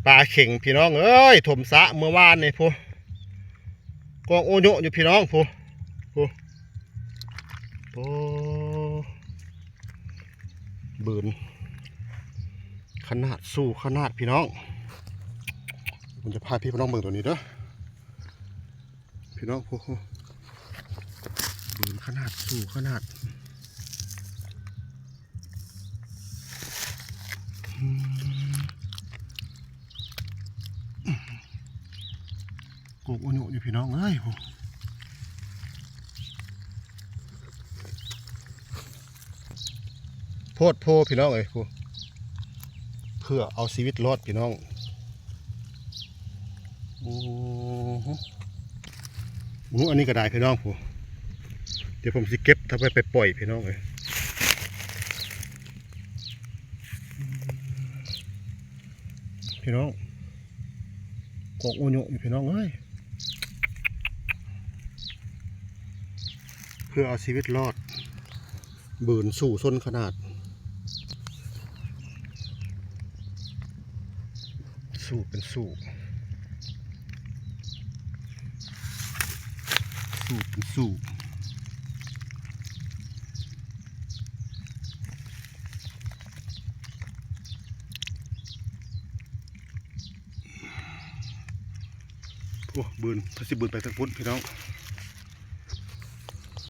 ປາເຂັງພີ່ນ້ອງເອີຍ ຖົມສະເມື່ອວານນີ້ພຸ້ນ ກອງໂອໂຍະຢູ່ພີ່ນ້ອງພຸ້ນ ພຸ້ນ ໂອ້ ບືນຂະໜາດ ສູງຂະໜາດພີ່ນ້ອງ. ຜົມຈະພາພີ່ນ້ອງເບິ່ງໂຕນີ້ເດີ ພີ່ນ້ອງ ໂອ້ໂຫ ບືນຂະໜາດ ສູງຂະໜາດ ອືມ ໂກກໂອໂຍະຢູ່ພີ່ນ້ອງເອີຍ ໂອ້ ໂພດໂພພີ່ນ້ອງເອີຍ ໂອ້ ເພື່ອເອົາຊີວິດລອດພີ່ນ້ອງ. ໂອ້ໂຫ ໂອ້ ອັນນີ້ກໍໄດ້ພີ່ນ້ອງ ໂອ້ ດຽວຜົມຊິເກັບ ຖ້າໄປ ໄປປ່ອຍພີ່ນ້ອງເອີຍ ພີ່ນ້ອງ ກອງໂອໂຍະຢູ່ພີ່ນ້ອງເອີຍ ເພື່ອເອົາຊີວິດລອດ ບືນສູ້ຊົນຂະໜາດ ສູ້ເປັນສູ້ ສູ້ເປັນສູ້. ໂອ້ ບືນ ເພິ່ນຊິບືນໄປທາງພຸ້ນພີ່ນ້ອງ